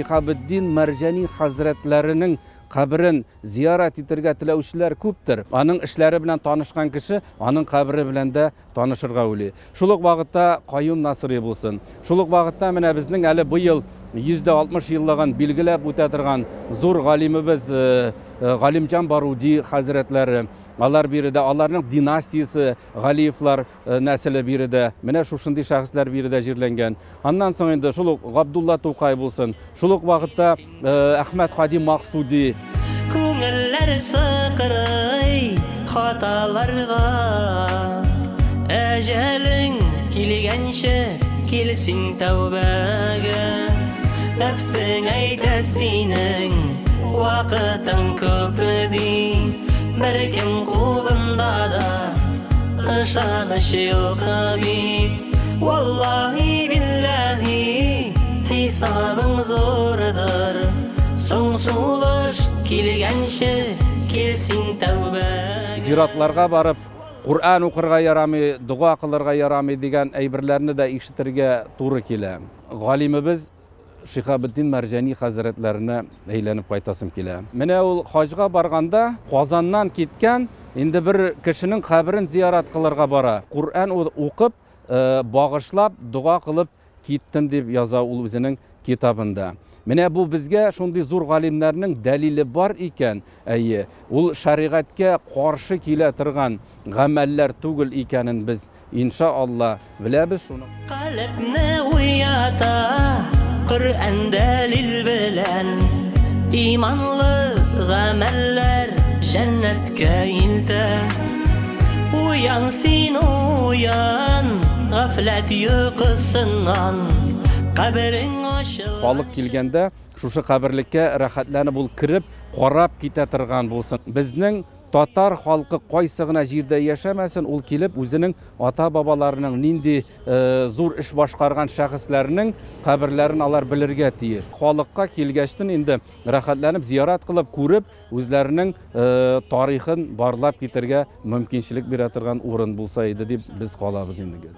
Шиһабетдин Мәрҗани хәзрәтләренең каберен зиярат итәргә теләүчеләр күптер. Аның эшләре белән танышкан кеше аның кабере белән дә танышырга уйлый. Шул ук вакытта Каюм Насыйри булсын. Шул ук вакытта менә безнең әле быел 160 еллыгын билгеләп үтә торган зур галимебез Галимҗан Баруди хәзрәтләре, алар биредә, аларның династиясе Галиевлар нәселе биредә. Менә шушындый шәхесләр биредә җирләнгән. Аннан соң инде шул ук Габдулла Тукай булсын. Шул ук вакытта Әхмәт Хади Максуди. Күңелләр сыкрый хаталарга, әҗәлең килгәнче килсин тәүбәгә. Нәфсең әйтә синең вакытың күп ди, беркем кулында да ышаныч юк бит. Валлаһи билләһи хисабың зурдыр, соң сулыш килгәнче килсин тәүбәгә. Зиратларга барып Куръан укырга ярамый, дога кылырга ярамый дигән әйберләрне дә ишетергә туры килә. Галимебез Шиһабетдин Мәрҗани хәзрәтләренә әйләнеп кайтасым килә. Менә ул хаҗга барганда Казаннан киткән, инде бер кешенең каберен зиярат кылырга бара. Куръан укып, багышлап, дога кылып киттем дип яза ул үзенең китабында. Менә бу безгә шундый зур галимнәрнең дәлиле бар икән, әйе, ул шәригатькә каршы килә торган гамәлләр түгел икәнен без иншалла беләбез шуны. Калебне уята Коръән дәлил белән, иманлы гамәлләр җәннәткә илтә. Уян син, уян, гафләт йокысыннан, каберең ачылганчы. Халык килгәндә шушы каберлеккә рәхәтләнеп ул кереп, карап китә торган булсын. Безнең татар халкы кайсы гына җирдә яшәмәсен, ул килеп үзенең ата-бабаларының нинди зур эш башкарган шәхесләрнең каберләрен алар белергә тиеш. Халыкка килгәчтен инде рәхәтләнеп зиярат кылып, күреп, үзләренең тарихын барлап китергә мөмкинчелек бирә торган урын булса иде дип без калабыз инде.